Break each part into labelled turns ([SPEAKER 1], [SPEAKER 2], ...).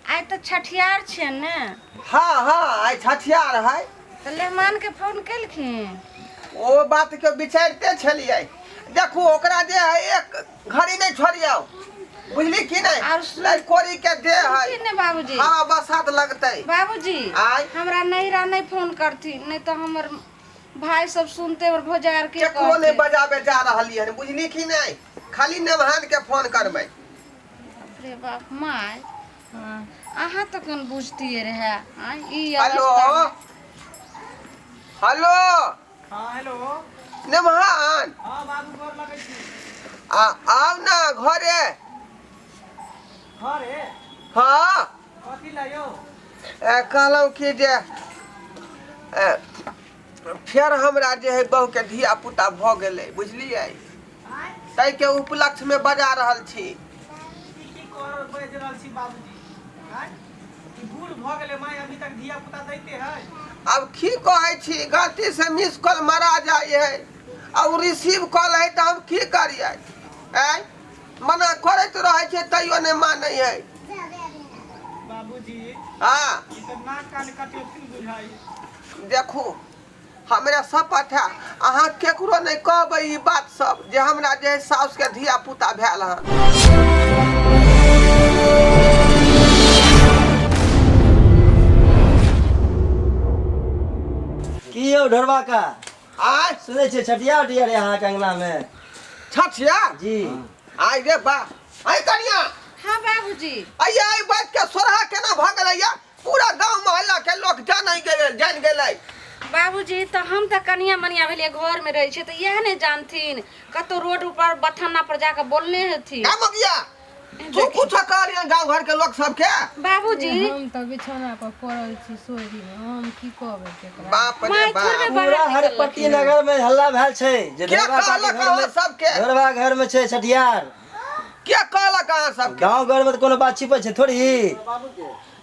[SPEAKER 1] आइ तऽ छठियार छियनि ने।
[SPEAKER 2] हाँ हाँ, आइ छठियार है।
[SPEAKER 1] तऽ मेहमानके फोन केलखिन?
[SPEAKER 2] ओ बात के विचारिते छलियै। देखू ओकरा जे है एक घड़ी नहीं छोड़ियौ, बुझली कि नहीं?
[SPEAKER 1] आर
[SPEAKER 2] लड़कोरी के दे है।
[SPEAKER 1] सुनथिन ने बाबूजी।
[SPEAKER 2] हाँ, बसात लगतै।
[SPEAKER 1] बाबूजी,
[SPEAKER 2] आय।
[SPEAKER 1] हमरा नैहरा नहीं फोन करथिन, नहीं तो हमर भाई सब सुनते और भौजाई आर के
[SPEAKER 2] केकरो नहीं
[SPEAKER 1] कहते।
[SPEAKER 2] बजाबे जा रहली हन, बुझली कि नहीं? खाली नेमहान के फोन करबै।
[SPEAKER 1] बाप रे बाप, my अहाँ तऽ कोन बुझतियै रहे आँय, ई
[SPEAKER 2] हेलो।
[SPEAKER 1] अवस्था में।
[SPEAKER 2] हेलो।
[SPEAKER 3] हाँ हेलो।
[SPEAKER 2] नेमहान।
[SPEAKER 3] हाँ बाबू, गोर लगै छी।
[SPEAKER 2] आ आउ ना घरे।
[SPEAKER 3] घरे?
[SPEAKER 2] हाँ।
[SPEAKER 3] कथी ला यौ?
[SPEAKER 2] कहलहुँ कि जे फेर हमरा जे है बहु के धिया पुता भऽ गेलै, बुझलियै? ताहिके उपलक्ष्यमे बजा रहल छी।
[SPEAKER 3] ई की कर बाजि रहल छी बाबूजी? आँय, ई बूढ़ भऽ गेलै माय, अभी तक धिया पुता दैते है?
[SPEAKER 2] आब की कहै छी, गलती से मिस कॉल मारा जाइ है आ ओ रिसीव कॉल है तऽ हम की करियै? आँय, मना करैत रहै छै तैयो नहि मानै है।
[SPEAKER 3] बाबूजी।
[SPEAKER 2] हाँ।
[SPEAKER 3] ई तऽ नाक कान कटेथिन बुझाइ।
[SPEAKER 2] देखू, हमरा शपथ है, अहाँ केकरो नहि कहबै ई बात सब जे हमरा जे है साउस के धिया पुता भेल हन।
[SPEAKER 4] की यौ ढोरबा का?
[SPEAKER 2] आय।
[SPEAKER 4] सुनै छियै छठिया उठिया रे अहाँके अंगना में?
[SPEAKER 2] छठिया?
[SPEAKER 4] जी।
[SPEAKER 2] आय रे बा, आय कनिया।
[SPEAKER 1] हाँ बाबूजी।
[SPEAKER 2] आइए, एहि बात के सोरहा केना भऽ गेलै या? पूरा गांव मोहल्ला के लोग जानै गेलै, जान गेलै।
[SPEAKER 1] बाबूजी, तऽ हम तऽ कनिया मनिया भेलियै, घर में रहै छियै, तऽ इएह नहि जानथिन? कतौ रोड ऊपर बथाना पर जाके बोलने हेथिन।
[SPEAKER 2] का मगिया, तू कुछ कहलियन गांव घर के लोग सबके?
[SPEAKER 1] बाबूजी,
[SPEAKER 5] हम तऽ बिछौना पर पड़ल छी सोझी मे, हम की कहबै केकरा?
[SPEAKER 2] बाप रे
[SPEAKER 1] माय
[SPEAKER 2] बाप।
[SPEAKER 1] थोड़बे बाहर
[SPEAKER 4] पूरा हरपट्टी
[SPEAKER 1] निकललखिन।
[SPEAKER 4] नगर में हल्ला भेल छै जे
[SPEAKER 2] के
[SPEAKER 4] ढोरबा का
[SPEAKER 2] कहलक
[SPEAKER 4] घर
[SPEAKER 2] अहाँ
[SPEAKER 4] में
[SPEAKER 2] सबके?
[SPEAKER 4] ढोरबा घर में छै छठियार।
[SPEAKER 2] के कहलक अहाँ सबके?
[SPEAKER 4] गांव घर में तऽ कोनो बात छिपै छै थोड़ी।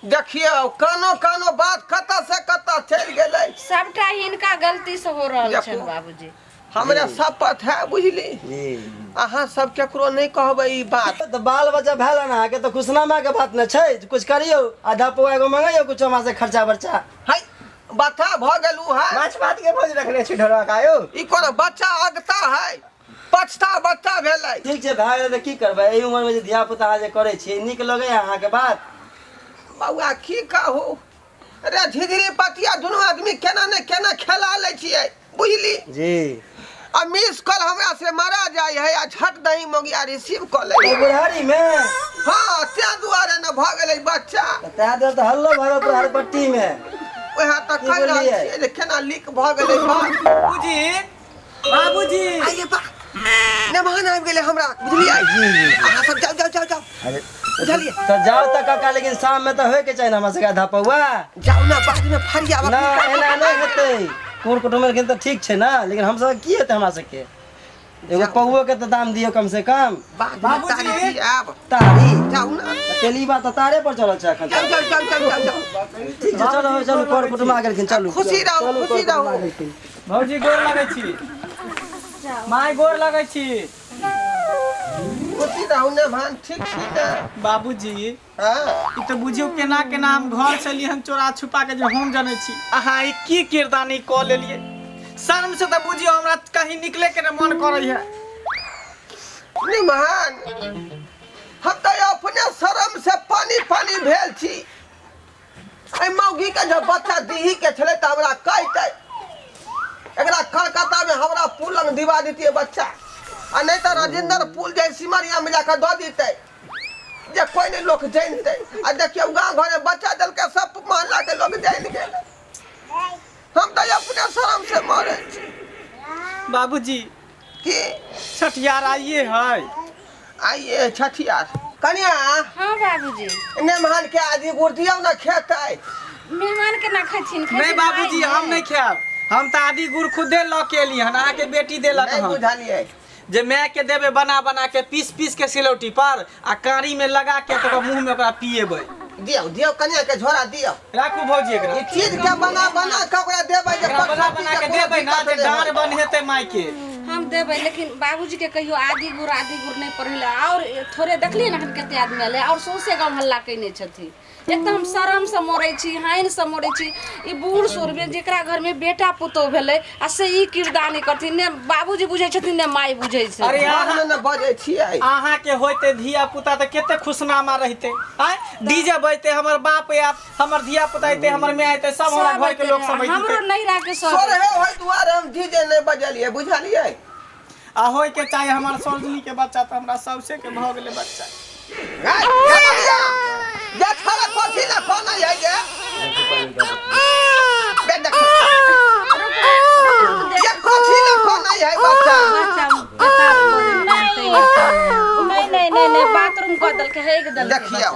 [SPEAKER 2] देखियौ, कानो कानो बात कतऽ से कतऽ चलि गेलै।
[SPEAKER 1] सबटा हिनका गलती से हो रहल
[SPEAKER 2] देखू।
[SPEAKER 1] छनि बाबूजी।
[SPEAKER 2] हमरा शपथ है, बुझली?
[SPEAKER 4] जी।
[SPEAKER 2] अहाँ सब केकरो नहि कहबै ई बात।
[SPEAKER 4] तऽ बाल बच्चा भेल हन अहाँके तऽ खुशनामा के बात ने छै, कुछ करियौ, आधा पौआ एगो मंगैयौ कुछ हमरा से खर्चा बर्चा।
[SPEAKER 2] है बच्चा भऽ गेल उ है।
[SPEAKER 6] माछ भात के भोज रखने छी ढोरबा का यौ?
[SPEAKER 2] ई कोनो बच्चा अगता है, पछता बच्चा भेलै।
[SPEAKER 4] ठीक छै, भए गेलै तऽ की करबै? एहि उमरमे जे धिया पुता अहाँ जे करै छियै, नीक लगैए अहाँके बात?
[SPEAKER 2] बौआ, की कहू रे, झिझरी पतिया दुनू आदमी केना ने केना खेला लै छियै, बुझली?
[SPEAKER 4] जी।
[SPEAKER 2] आ मिस कॉल हमरा से मारा जाइ है आ झट दही मोगिया रिसीव कऽ लै।
[SPEAKER 4] ओ बुढ़ारी मे?
[SPEAKER 2] हाँ, तें दुआरे ने भऽ गेलै बच्चा।
[SPEAKER 4] तऽ तें दुआरे तऽ हल्लो भऽ गेल पूरा हरपट्टी मे।
[SPEAKER 2] वएह तऽ
[SPEAKER 4] की
[SPEAKER 2] कहि रहल
[SPEAKER 4] बोललियै?
[SPEAKER 2] छियै जे केना लीक भऽ गेलै बात।
[SPEAKER 3] बाबूजी, बाबूजी।
[SPEAKER 2] आइए बा, मेहमान आबि गेलै हमरा, बुझलियै?
[SPEAKER 4] जी जी।
[SPEAKER 2] अहाँ सब जाउ जाउ जाउ जाउ।
[SPEAKER 4] अरे
[SPEAKER 2] बुझलियै?
[SPEAKER 4] तऽ जाउ तऽ काका, लेकिन शाम मे तऽ होय के चाही ने हमरा सबके आधा पौआ।
[SPEAKER 2] जाउ ने, बाद मे फरियाबऽ।
[SPEAKER 4] ना, एना नहि हेतै। कोर कुटुम्ब एलखिन तऽ ठीक छै ने, लेकिन हमसब की हेतै? हमरा सबके एगो पौओ के तऽ दाम दियौ कम से कम।
[SPEAKER 2] बाद मे
[SPEAKER 3] बाबूजी।
[SPEAKER 2] तारी आयब।
[SPEAKER 4] तारी?
[SPEAKER 2] जाउ ने।
[SPEAKER 4] तऽ तेली बात तऽ तारे पर चढ़ल छै एखन।
[SPEAKER 2] जाउ जाउ जाउ जाउ जाउ जाउ।
[SPEAKER 4] ठीक छै, चलू चलू, कर कुटुम्ब आ गेलखिन, चलू।
[SPEAKER 2] खुशी रहू,
[SPEAKER 4] चलू,
[SPEAKER 2] खुशी
[SPEAKER 4] कर कुटुम्ब आ
[SPEAKER 2] रहू।
[SPEAKER 4] गेलखिन।
[SPEAKER 3] भौजी, गोर लगै छी। माय, गोर लगै छी।
[SPEAKER 2] खुशी रहू ने भान, ठीक छी ने?
[SPEAKER 3] बाबूजी।
[SPEAKER 2] हाँ।
[SPEAKER 3] ई तऽ बुझियौ केना केना हम घर से एलियै हन चोरा छुपा के, जे हम जनै छी। अहाँ ई की किरदानी कऽ लेलियै? शर्म से तऽ बुझियौ हमरा कहीं निकले के ने मन करै है।
[SPEAKER 2] निमहान, हम तऽ अपने शरम से पानी पानी भेल छी। एहि मौगी के जब बच्चा दीही के छलै तऽ हमरा कहितै, एकरा कलकत्ता में हमरा पुल लग दिवा दितियै बच्चा, आ नहि तऽ राजेंद्र पुल जे सिमरिया में जाकऽ दऽ दितै जे कोई नहीं लोग जानते। आ देखियौ, गाँव घर में बच्चा देलकै, सब मोहल्ला के लोग जान गेल। हम तऽ अपने शरम से मरै छी।
[SPEAKER 3] बाबूजी।
[SPEAKER 2] की?
[SPEAKER 3] छठियार आइए है।
[SPEAKER 2] आइए छठियार। कनिया।
[SPEAKER 1] हाँ बाबूजी।
[SPEAKER 2] मेहमान के आदि गुड़ दियौ ने, खेतै।
[SPEAKER 1] मेहमान केना खैथिन?
[SPEAKER 3] नहीं बाबूजी, हम नहीं खायब। हम तऽ आदि गुड़ खुदे लऽ के एली हन, अहाँके बेटी देलक
[SPEAKER 2] नहीं
[SPEAKER 3] हन।
[SPEAKER 2] बुझलियै।
[SPEAKER 3] जे माय के देबै बना बना के, पीस पीस के सिलौटी पर आ कारी में लगा के, तऽ मुंह में ओकरा पिएबै।
[SPEAKER 2] दियौ दियौ, कनिया के झोरा दियौ।
[SPEAKER 3] राखू भौजी एकरा।
[SPEAKER 2] ई चीज के बना बना के ओकरा देबै जे
[SPEAKER 3] एकरा बना बना के देबै ना जे डाँड़ बन्हेतै माय के।
[SPEAKER 1] हम देबै, लेकिन बाबूजीके कहियो आदि गुर आदि गुर नहि पढ़ै लए। आओर थोड़े देखलियै ने एखन कते आदमी एलै आओर सौंसे गाँव हल्ला कयने छथिन। एक तऽ हम शरमसँ मरै छी, हानिसँ मरै छी। ई बूढ़ सूढ़मे जकरा घरमे बेटा पुतोहु भेलै आ से ई किरदानी करथिन, ने बाबूजी बुझै छथिन ने माय बुझै छै।
[SPEAKER 3] अरे
[SPEAKER 2] घरमे ने बजै छियै।
[SPEAKER 3] अहाँ के होइते धिया पुता तऽ कते खुशनामा रहिते। आय डीजे बजते, हमर बाप आयत, हमर धिया पुता अयते, हमर माय अयते, सब हमरा घर के लोग सब
[SPEAKER 1] हमरो
[SPEAKER 3] अयते।
[SPEAKER 1] नैहरा के सब
[SPEAKER 2] सोरहे होय दुआरे हम डीजे नहि बजलियै, बुझलियै?
[SPEAKER 3] आ होय के चाही हमर सरोजनी के बच्चा तऽ हमरा सबसे के भऽ गेलै बच्चा।
[SPEAKER 2] जे छाला कथी ला कोना है गे? बे देख, ये कथी ला कोना है बच्चा?
[SPEAKER 1] नहीं नहीं नहीं नहीं, बाथरूम कऽ देलकै, हेग देलकै।
[SPEAKER 2] देखियौ,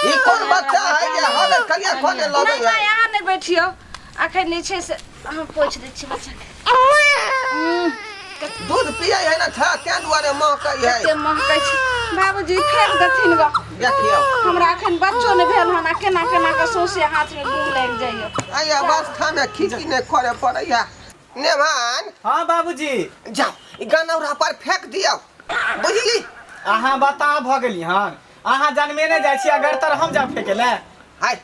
[SPEAKER 2] ई कोन बच्चा है जे हवे कलिया कोने लगै
[SPEAKER 1] नहीं
[SPEAKER 2] है?
[SPEAKER 1] नहीं, अहाँ नहि बैठियौ अखन, जे छै से हम पोछि दै छी बच्चाके।
[SPEAKER 2] दूध पियै है ना छा, तें दुआरे महकै है।
[SPEAKER 1] कते महकै छै बाबूजी, फेंक देथिन ग।
[SPEAKER 2] देखियौ,
[SPEAKER 1] हमरा अखन बच्चो नहि भेल हन आ केना केना कऽ सौंसे हाथमे गुम लागि जाइए।
[SPEAKER 2] एहि अवस्थामे की की नहि करे पड़ैया नेमान।
[SPEAKER 3] हाँ बाबूजी।
[SPEAKER 2] जाओ, ई गनौरा पर फेंक दियौ, बुझली?
[SPEAKER 3] अहाँ बता भऽ गेली हन, अहाँ जनमेने जाइ छी अगर तर हम जाब फेके लए।
[SPEAKER 2] हाय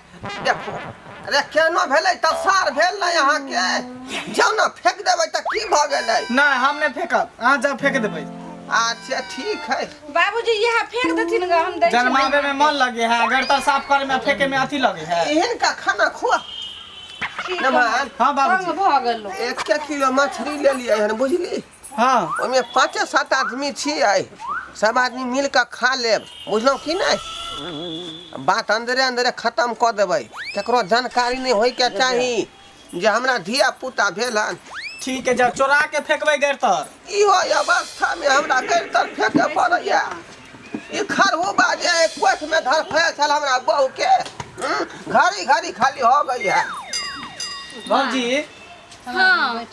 [SPEAKER 2] देखो, अरे केनो भेलै तऽ सार भेल ने अहाँके? जाउ ने, फेंक देबै तऽ की भऽ गेलै?
[SPEAKER 3] नहि, हम नहि फेकब, अहाँ जाब फेक देबै।
[SPEAKER 2] अच्छा ठीक है।
[SPEAKER 1] बाबूजी, इएह फेंक देथिन ग, हम दै छी।
[SPEAKER 3] जनमाबे में मन लगे है, गरतर साफ करे में फेके में अथी लगे है।
[SPEAKER 2] एहन का खाना खुआ नमान।
[SPEAKER 3] हाँ बाबूजी।
[SPEAKER 1] तंग भऽ गेलहुँ।
[SPEAKER 2] एक एक किलो मछली लेलियै हन, बुझली?
[SPEAKER 3] हाँ।
[SPEAKER 2] ओहिमे पाँचे सात आदमी छियै, सब आदमी मिल कऽ खा लेब, बुझलहुँ कि नहि? बात अन्दरे अन्दरे खतम कऽ देबै, ककरो जानकारी नहि होइके चाही जे हमरा धिया पुता भेल हन।
[SPEAKER 3] ठीक है, जब चोरा के फेंकबै गरतर।
[SPEAKER 2] इहो अवस्थामे हमरा गैरतर फेंके पड़ैया। ई खरहु बाजे कोठमे धरफायल छल हमरा बहूके, घड़ी घड़ी खाली हो गई है।
[SPEAKER 3] बाबूजी।
[SPEAKER 1] हाँ।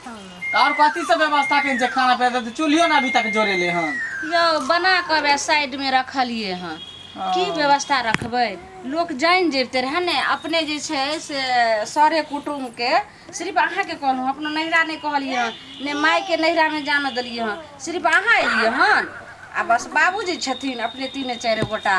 [SPEAKER 3] और कथी सब व्यवस्था केने छै खाना पीना? तऽ चूल्हियो ना अभी तक जोड़ेले हन।
[SPEAKER 1] यौ, बना कऽ साइड में रखलियै हन। की व्यवस्था रखबै? लोक जानि जैबते रहए ने। अपने जे छै से सरे कुटुम्बके सिर्फ अहाँके कहलहुँ, अपनो नैहरा नहि कहलियै हन, ने मायके नैहरामे जानऽ देलियै हन। सिर्फ अहाँ एलियै हन आ बस बाबूजी छथिन, अपने तीने चारि गोटा।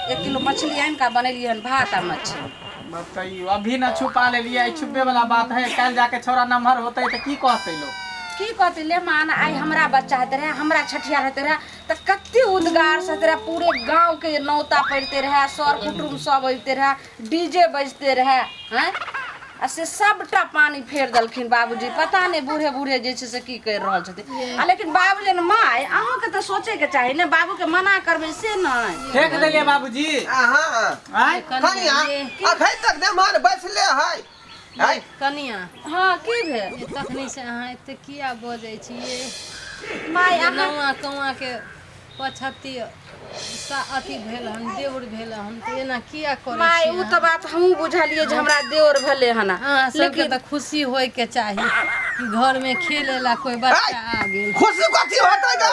[SPEAKER 1] 1 किलो मछली आनि कऽ बनेलियै हन, भात आ मछली।
[SPEAKER 3] बतैयौ, अभी ना छुपा लेलियै, छुपे वाला बात है? कल जाके छोरा नमहर होतै तऽ की कहतै लोग?
[SPEAKER 1] की कहतै ले मान, आइ हमरा बच्चा हेतै रहए, हमरा छठियार हेतै रहए तऽ कते उद्गार से हेतै रहए, पूरे गाँवके नौता पड़िते रहए, सर कुटुम्ब सब अबिते रहए, डीजे बजते रहए। हँ, आ से सबटा पानि फेर देलखिन बाबूजी। पता नहि बूढ़े बूढ़े जे छै से की करि रहल छथिन। आ लेकिन बाबूजी ने माय, अहूँके तऽ सोचैके चाही ने, बाबूके मना करबै से नहि।
[SPEAKER 3] फेंक देलियै बाबूजी।
[SPEAKER 2] अहाँ
[SPEAKER 3] आँय।
[SPEAKER 2] कनिया, अखन तक मेहमान बैसले है है।
[SPEAKER 5] कनिया।
[SPEAKER 1] हँ, की भेल?
[SPEAKER 5] ये तखनी से अहाँ एते किया बजै छियै?
[SPEAKER 1] माय, अहाँ
[SPEAKER 5] नौआ कौआ के पछत्ती सा अथी भेल हन, देउर भेल हन, तऽ एना किया करै
[SPEAKER 1] माय,
[SPEAKER 5] छियै?
[SPEAKER 1] ओ तऽ बात हमहूँ बुझलियै जे हमरा देवर भेलै हन।
[SPEAKER 5] अहाँ सबके
[SPEAKER 1] लेकिन
[SPEAKER 5] तऽ खुशी होय के चाही कि घर में खेले ला कोई बच्चा आ गेल।
[SPEAKER 2] खुशी कथी होतै गे?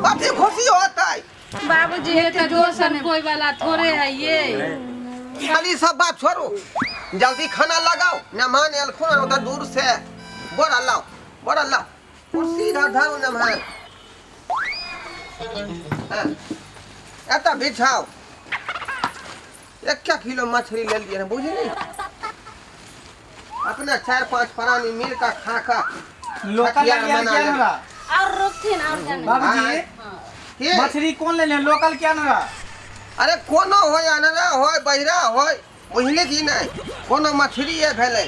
[SPEAKER 2] कथी खुशी होतै?
[SPEAKER 1] बाबूजी,
[SPEAKER 5] ये
[SPEAKER 1] एते
[SPEAKER 5] तऽ
[SPEAKER 1] जोर से
[SPEAKER 5] दोसर कोई वाला थोड़े है ये।
[SPEAKER 2] खाली सब बात छोड़ू, जल्दी खाना लगाओ, मेहमान एलखुन हन उधर दूर से। बोरा लाओ, बोरा लाओ, कुर्सी इधर धरू मेहमान। हाँ, एतऽ बिछाओ। एक एक किलो मछली ले लिए बुझली? अपने चार पांच प्राणी मिल कऽ खा कऽ
[SPEAKER 3] लोकल
[SPEAKER 2] छठियार
[SPEAKER 3] लेलियै
[SPEAKER 2] मना
[SPEAKER 3] क्या
[SPEAKER 2] लेब।
[SPEAKER 3] नरा?
[SPEAKER 1] और रोकथिन और जाने।
[SPEAKER 3] बाबूजी।
[SPEAKER 2] की?
[SPEAKER 3] मछली कोन लेलियै, लोकल क्या नरा?
[SPEAKER 2] अरे कोनो होय, अनरा होय, बहिरा होय, बुझली कि नहि? कोनो मछलिए भेलै,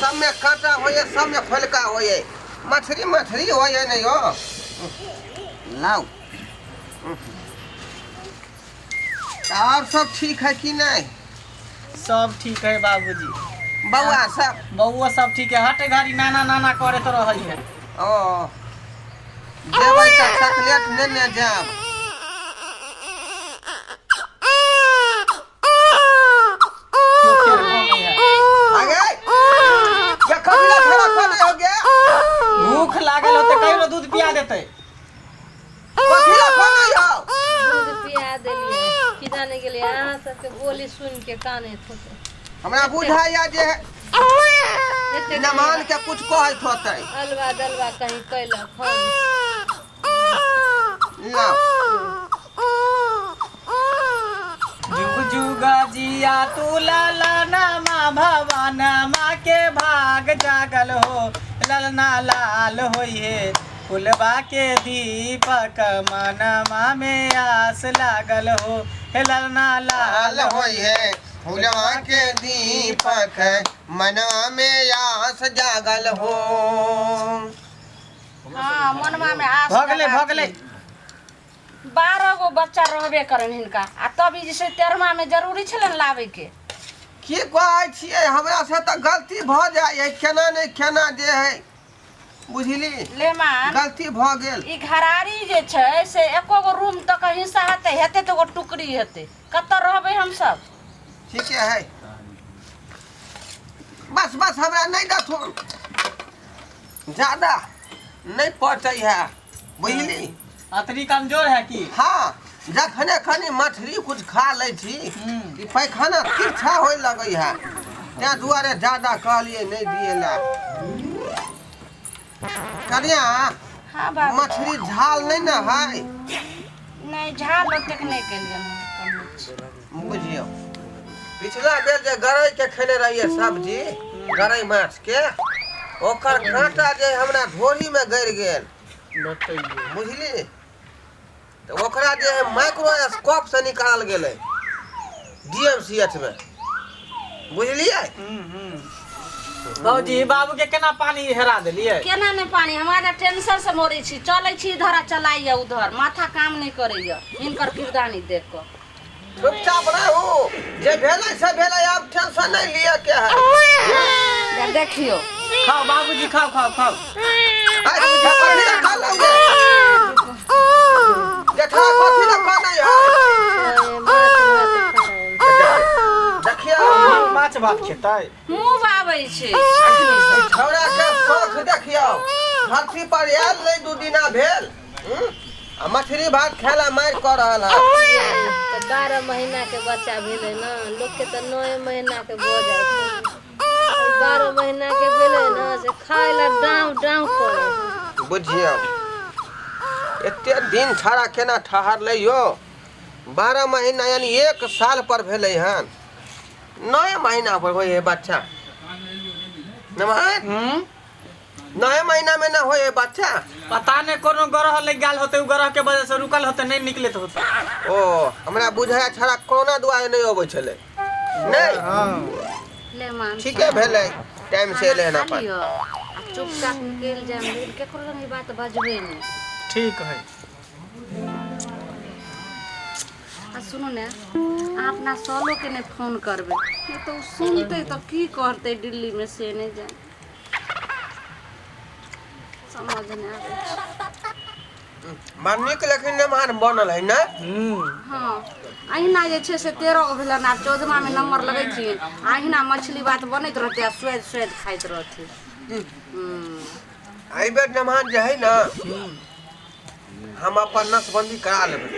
[SPEAKER 2] सबमे काँटा होइए, सबमे खोलका होइए, मछली मछली होइए। नहि हो, लाउ। तऽ आओर सब ठीक है कि नहि?
[SPEAKER 3] सब ठीक है बाबूजी।
[SPEAKER 2] बौआ सब?
[SPEAKER 3] बउआ सब ठीक है, हट घड़ी नाना नाना करे तो रहै है।
[SPEAKER 2] ओ जेबै तऽ चॉकलेट नेने जायब। आगे ये कपिला खड़ा कोने हो गया?
[SPEAKER 3] भूख लागल होते, कहियो दूध पिया देते।
[SPEAKER 2] कपिला कोने हो?
[SPEAKER 5] दूध पिया देलियै, की जाने गेलियै अहाँ सबके बोली सुनि के कानैत होतै।
[SPEAKER 2] हमरा बुझाइया जे
[SPEAKER 5] एते
[SPEAKER 2] नमान के कुछ कहैत होतै।
[SPEAKER 5] अलवा दलवा कहीं कैलक हन।
[SPEAKER 2] लाओ।
[SPEAKER 3] जुग जुग जिया तू लाला नामा भवाना माँ के भाग जागल हो, ललना लाल होइहे फुलबा के दीपक मनमा में आस लागल हो, हे ललना लाल
[SPEAKER 2] लाल होई है फुलवा के दीपक मनवा में आस जागल हो।
[SPEAKER 1] हाँ, मनवा में आस
[SPEAKER 3] भऽ गेलै,
[SPEAKER 1] लगा
[SPEAKER 3] भऽ गेलै।
[SPEAKER 1] के। 12 गो बच्चा रहबे करन हिनका, आ तब ई जे छै 13वां में जरूरी छलनि लाबै के।
[SPEAKER 2] की कहै छियै, हमरा से तऽ गलती भऽ जाइ है, केना नहि केना जे है, बुझली?
[SPEAKER 1] लेमान,
[SPEAKER 2] गलती भऽ गेल।
[SPEAKER 1] ई घरारी जे छै से एको गो रूम तक हिस्सा हेतै, हेतै तऽ एगो टुकड़ी हेतै, कतऽ रहबै हमसब?
[SPEAKER 2] ठीके है, बस बस, हमरा नहि देथुन ज्यादा, नहि पचै है, बुझली?
[SPEAKER 3] अतरी कमजोर है की?
[SPEAKER 2] हाँ, जखने खनी मछली कुछ खा लै छी कि पैखाना तिरछा होय लगै है, तें दुआरे ज्यादा कहलियै नहि दिए ला। कनिया।
[SPEAKER 1] हाँ बाबू।
[SPEAKER 2] मछली झाल नहि ने है?
[SPEAKER 1] नहि, झाल ओतेक नहि केलियनि हन, कम छै।
[SPEAKER 2] बुझियौ, पिछला बेर जे गरई के खेने रहियै सब्जी, गरई माछ के, ओकर काँटा जे हमरा झोरी में गड़ि गेल, बुझली? तऽ ओकरा जे है माइक्रोस्कोप से निकालल गेलै डीएमसीएच में, बुझलियै?
[SPEAKER 3] बाबूजी, बाबू के केना पानी हेरा देलियै?
[SPEAKER 1] केना नहि पानी, हमरा तऽ टेंशन से मरै छी। चलै छी इधर आ चलाइए उधर, माथा काम नहि करैया हिनकर किरदानी देख कऽ।
[SPEAKER 2] चुपचाप रहू, जे भेलै से भेलै, आब टेंशन नहि लिअ के है।
[SPEAKER 1] या देखियौ।
[SPEAKER 3] खाओ बाबूजी, खाओ खाओ खाओ।
[SPEAKER 2] आइ कथी लए कहलहुँ गे? जेठा, कथी लए कहलै है?
[SPEAKER 5] माछ भात खाय।
[SPEAKER 2] देखियौ।
[SPEAKER 3] माछ भात खेतै?
[SPEAKER 1] मुँह बाबै छै अखनी से।
[SPEAKER 2] छौड़ा के शौख देखियौ, धरती पर आयल नहि 2 दिना भेल, आ मछली भात खाय ला मारि कऽ रहल है।
[SPEAKER 5] तऽ 12 महीना के बच्चा भेलै ने, लोकके तऽ 9 महीना के भऽ जाइ छै। 12 महीना के भेलै ने से खाय ला डाँव डाँव करे।
[SPEAKER 2] बुझियौ, एते दिन छाड़ा केना ठहरलै यौ? 12 महीना यानी 1 साल पर भेलै हन, 9 महीना पर होइ है बच्चा। नमहर 9 महीना में न होइ है बच्चा।
[SPEAKER 3] पता नहि, कोनो ग्रह लागि गेल होतै, ओ ग्रह के वजह से रुकल होतै, नहि निकलैत होतै।
[SPEAKER 2] ओ, हमरा बुझाय छड़ा कोरोना दुआरे नहि अबै छलै नहि।
[SPEAKER 1] ले मान।
[SPEAKER 2] ठीके भेलै, टाइम से एलै हन।
[SPEAKER 1] खाना खा
[SPEAKER 2] अपन
[SPEAKER 1] लिअ आ चुपचाप निकलि जायब, लेकिन केकरो लग ई बात बजबै नहि।
[SPEAKER 3] ठीक है।
[SPEAKER 1] आ सुनू ने, अहाँ अपना सालोके नहि फोन करबै, नहि तऽ ओ सुनतै तऽ की करतै दिल्लीमे से नहि जानि, समझ नहि आबै छै।
[SPEAKER 2] बड़ नीक लेकिन नमहर बनल है ने?
[SPEAKER 1] हँ, अहिना जे छै से 13 गो भेलनि, आब 14वांमे नम्बर लगै छी। आ अहिना मछली भात बनैत रहतै आ स्वाद स्वाद खाइत रहतै।
[SPEAKER 2] एहि बेर नमहर जे है ने, हम अपन नसबंदी करा लेबै।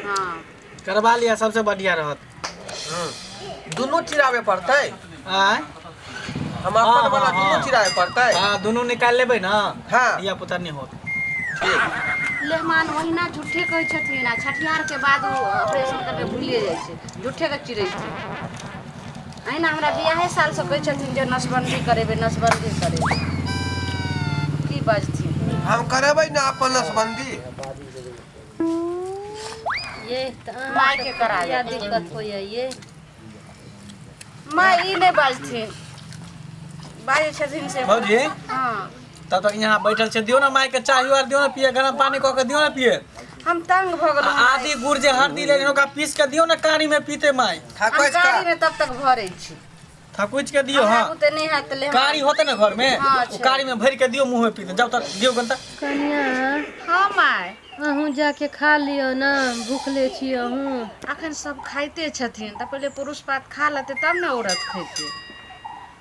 [SPEAKER 1] हँ।
[SPEAKER 3] करबा लिअ, सबसे बढ़िया रहत।
[SPEAKER 2] दुनू चिराबे पड़तै।
[SPEAKER 3] आँय?
[SPEAKER 2] हम अपन
[SPEAKER 3] हाँ,
[SPEAKER 2] वाला
[SPEAKER 3] हाँ,
[SPEAKER 2] दुनू
[SPEAKER 3] हाँ।
[SPEAKER 2] चिराबे पड़तै।
[SPEAKER 3] हाँ, दुनू निकालि लेबै ने।
[SPEAKER 2] हाँ।
[SPEAKER 3] धिया पुता नहि होत।
[SPEAKER 2] ठीक।
[SPEAKER 1] लेहमान ओहिना झूठे कहै छथिन, आ छठिहारके बाद ओ ऑपरेशन करके भूलिए जाइ छै, झूठेके चिड़ै छै। अहिना हमरा बियाहे सालसँ कहै छथिन जे नसबंदी करेबै, नसबंदी करेबै। की बजथिन?
[SPEAKER 2] हम करेबै ने अपन नसबंदी।
[SPEAKER 5] ये तऽ अहाँ
[SPEAKER 1] मायके करा
[SPEAKER 5] किया
[SPEAKER 1] देबै।
[SPEAKER 5] दिक्कत होइए ये?
[SPEAKER 1] माय, ई नहि बाजथिन, बाजै छथिन से।
[SPEAKER 3] भौजी।
[SPEAKER 1] हँ।
[SPEAKER 3] तब तक यहाँ बैठल छै, दियौ ने मायके चाय आर, दियौ ने पिए, गरम पानी कऽ के दियौ ने पिए।
[SPEAKER 1] हम तंग भऽ
[SPEAKER 3] आ
[SPEAKER 1] गेलहुँ।
[SPEAKER 3] आदि गुड़ जे हरदी ले ओकरा पीस के दियौ ने, कारी में पीते माय।
[SPEAKER 1] हम
[SPEAKER 2] थकुचि
[SPEAKER 1] गाड़ी
[SPEAKER 2] कऽ
[SPEAKER 1] में तब तक भरै छी।
[SPEAKER 3] थकुच के दियौ।
[SPEAKER 1] हमरा
[SPEAKER 3] हाँ।
[SPEAKER 1] बुते नहि हैत ले।
[SPEAKER 3] कारी होते ने घर में?
[SPEAKER 1] हाँ,
[SPEAKER 3] ओ
[SPEAKER 1] छै।
[SPEAKER 3] कारी में भर के दियौ, मुंह में पीते जाओ, तब दियौ गंता।
[SPEAKER 5] कनिया।
[SPEAKER 1] हाँ माय।
[SPEAKER 5] अहूँ जाके खा लिअ ने, भूखले छी अहूँ।
[SPEAKER 1] अखन सब खाइते छथिन तऽ पहिले पुरुष पात खा लेतै तब ने औरत खैतै।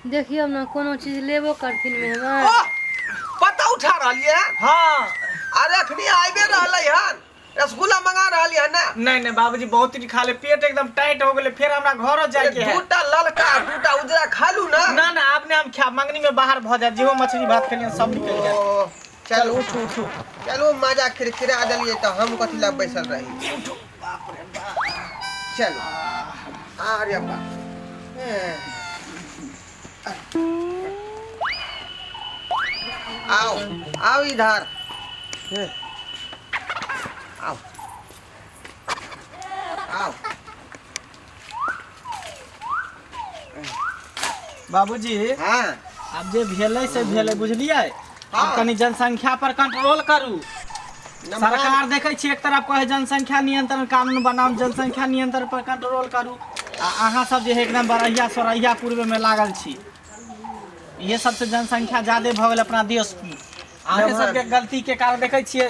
[SPEAKER 5] देखियौ ने, कोनो चीज लेबो करथिन मेहमान।
[SPEAKER 2] ओह, पता उठा रहलियै हन?
[SPEAKER 3] हाँ।
[SPEAKER 2] अरे, अखनी आबे रहलै हन। रसगुल्ला मंगा रहली है ना।
[SPEAKER 3] नहीं नहीं बाबूजी बहुत दिन खा ले, पेट एकदम टाइट हो गेले, फिर हमरा घरो जाए के है।
[SPEAKER 2] दूटा ललका दूटा उजरा खा लू ना।
[SPEAKER 3] ना ना आपने हम खा मंगनी में बाहर भ जाए, जेहो मछली भात खेलिए सब निकल जाए।
[SPEAKER 2] ओ, चलू
[SPEAKER 3] उठू उठू
[SPEAKER 2] चलू, मजा किरकिरा देलिए तो हम कथी ला बैसल रही।
[SPEAKER 3] उठू, बाप रे बाप।
[SPEAKER 2] चलू अरे बाप। आओ आओ इधर आओ आओ।
[SPEAKER 3] बाबूजी
[SPEAKER 2] हाँ
[SPEAKER 3] अब जे भेलै से भेलै, बुझलियै?
[SPEAKER 2] हाँ।
[SPEAKER 3] आब कनी जनसंख्या पर कंट्रोल करू। सरकार देखै छी एक तरफ कहै जनसंख्या नियंत्रण कानून बनाउ, जनसंख्या नियंत्रण पर कंट्रोल करू, आ अहाँ सब जे है एकदम बरहिया सोरहिया पूर्वे में लागल छी। इहे सबसे जनसंख्या ज्यादे भऽ गेल अपना देश में। अहाँ सबके गलती के कारण देखै छियै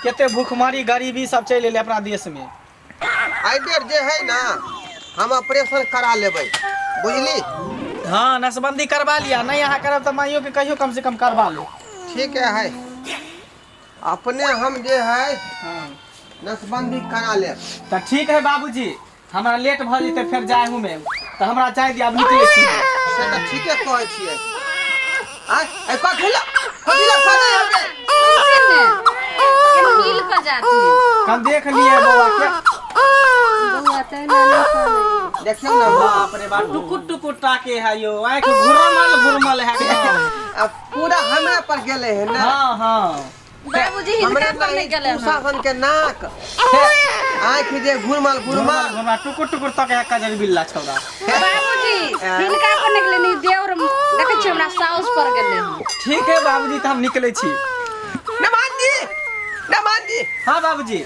[SPEAKER 3] कते भूखमरी गरीबी सब चलि एलै अपना देश में।
[SPEAKER 2] एहि बेर जे है ना हम ऑपरेशन करा लेबै, बुझली?
[SPEAKER 3] हाँ नसबंदी करवा लिया, नहीं अहाँ करब तऽ माइयो के कहियो कम से कम करवा लो।
[SPEAKER 2] ठीक है, अपने हम जे है
[SPEAKER 3] हाँ
[SPEAKER 2] नसबंदी करा लेब।
[SPEAKER 3] तऽ ठीक है बाबूजी, हमरा लेट भऽ जेतै फेर जाय हूँ में, तऽ हमरा जाय दिअ, आब निकलै छी।
[SPEAKER 2] से तऽ ठीके कहै छियै। आय ए कथी ला कथी ला करै हबे?
[SPEAKER 1] सुनते ने केना मिल कऽ जाती।
[SPEAKER 3] कल देख लिए बौआ के।
[SPEAKER 5] बौआ तहिना नहि करै।
[SPEAKER 2] देखियौ ना
[SPEAKER 3] बाप रे बाप, टुकुर टुकुर ताके है यो, आँखि घुरमल घुरमल है एकदम।
[SPEAKER 2] अब पूरा हमरा पर गेले है ना।
[SPEAKER 3] हाँ हाँ
[SPEAKER 1] बाबूजी हिनका
[SPEAKER 2] हमरा
[SPEAKER 1] पर नहीं गेले
[SPEAKER 2] पूसा
[SPEAKER 1] हन।
[SPEAKER 2] सन के नाक आँखि जे घुरमल घुरमल
[SPEAKER 3] घुरमल टुकुर टुकुर तक है कजर बिल्ला छौड़ा।
[SPEAKER 1] बाबूजी हिनका पर निकले नहीं, देवर देखै छी हमरा साउस पर गेले हन।
[SPEAKER 3] ठीक है बाबूजी, तऽ हम निकलै छी।
[SPEAKER 2] नमान जी, नमान जी।
[SPEAKER 3] हाँ बाबूजी।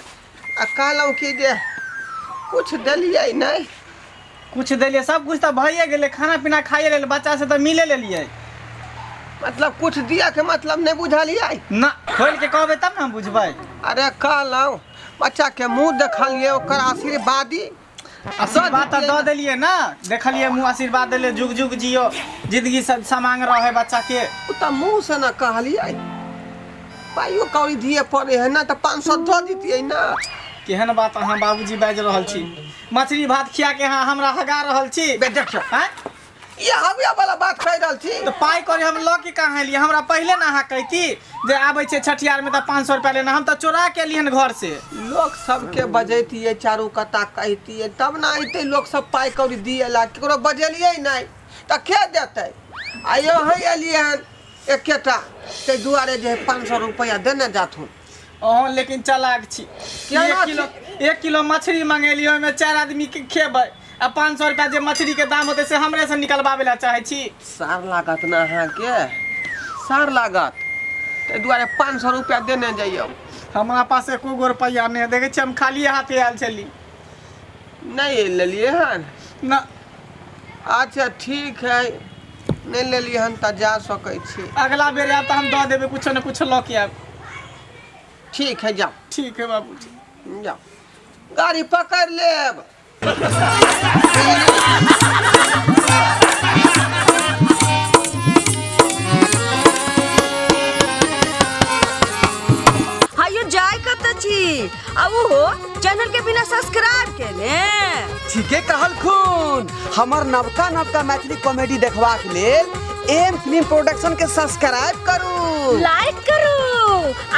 [SPEAKER 2] आ कहलहुँ कि जे कुछ देलियै नहि?
[SPEAKER 3] कुछ देलियै, सब कुछ तऽ भइए गेलै, खाना पीना खाइए लेलियै, बच्चा से तऽ मिले लेलियै।
[SPEAKER 2] मतलब कुछ दिया के मतलब नहीं बुझलियै?
[SPEAKER 3] ना खोल के कहबै तब ने हम बुझबै।
[SPEAKER 2] अरे कहलहुँ बच्चा के मुँह देखलियै, ओकर आशीर्वादी
[SPEAKER 3] आशीर्वाद तऽ दऽ देलियै ना, देखलियै मुँह आशीर्वाद देलियै, जुग जुग जियो, जिंदगी सब समांग रहे बच्चा के।
[SPEAKER 2] ओ तऽ मुँह से ना कहलियै, पाइयो कौड़ी दिए पड़े है ना, तऽ 500 दऽ दितियै ना।
[SPEAKER 3] केहन बात अहाँ बाबूजी बाजि रहल छी, मछली भात खिया के अहाँ हमरा हगा रहल छी।
[SPEAKER 2] बे देखियौ
[SPEAKER 3] आँय?
[SPEAKER 2] ई हविया वाला बात कहि रहल छी।
[SPEAKER 3] तऽ पाइ कौड़ी हम लऽ के कहाँ एलियै? हमरा पहिले ने अहाँ कहिती जे आबै छै छठियार में तऽ 500 रुपया लेना, हम तऽ चोरा के एलियै हन घर से।
[SPEAKER 2] लोक सबके बजैतियै, चारू कता कहितियै, तब ने अयतै लोक सब पाइ कौड़ी दिए ला। केकरो बजेलियै नहि तऽ के देतै? आ यहाँ एलियै हन एकेटा, ताहि दुआरे जे 500 रुपया देने जाथुन।
[SPEAKER 3] अहाँ लेकिन चालाक छी।
[SPEAKER 2] केना
[SPEAKER 3] एक किलो 1 किलो मछली मंगेलियै, ओहिमे 4 आदमी के खेबै, आ 500 रुपया जे मछली के दाम होतै से हमरे से निकलबाबै ला चाहै छी।
[SPEAKER 2] सार लागत ने अहाँके, सार लागत, ताहि दुआरे 500 रुपया देने जइयौ।
[SPEAKER 3] हमरा पास एको गो रुपया नहि है, देखै छियै हम खाली हाथे आयल छली।
[SPEAKER 2] नहि लेलियै हन?
[SPEAKER 3] ना।
[SPEAKER 2] अच्छा ठीक है, नहि लेलियै हन तऽ जा सकै छी।
[SPEAKER 3] अगला बेर आयब तऽ हम दऽ देबै, कुछो ने कुछो लऽ के आयब।
[SPEAKER 2] ठीक है जाओ।
[SPEAKER 3] ठीक है बाबूजी।
[SPEAKER 2] जाओ, गाड़ी पकड़ लेब।
[SPEAKER 7] हायो जाय कत छी आ उहो चैनल के बिना सब्सक्राइब केने।
[SPEAKER 6] ठीके कहलखुन, हमर नवका नवका मैथिली कॉमेडी देखबाक लेल एम फिल्म प्रोडक्शन के सब्सक्राइब करू,
[SPEAKER 7] लाइक करू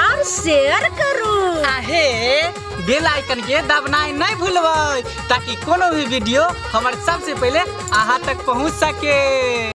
[SPEAKER 7] और शेयर करू।
[SPEAKER 3] आहे बेल आइकन के दबनाइ नहीं भूलबै ताकि कोनो भी वीडियो हमर सबसे पहले अहाँ तक पहुँच सके।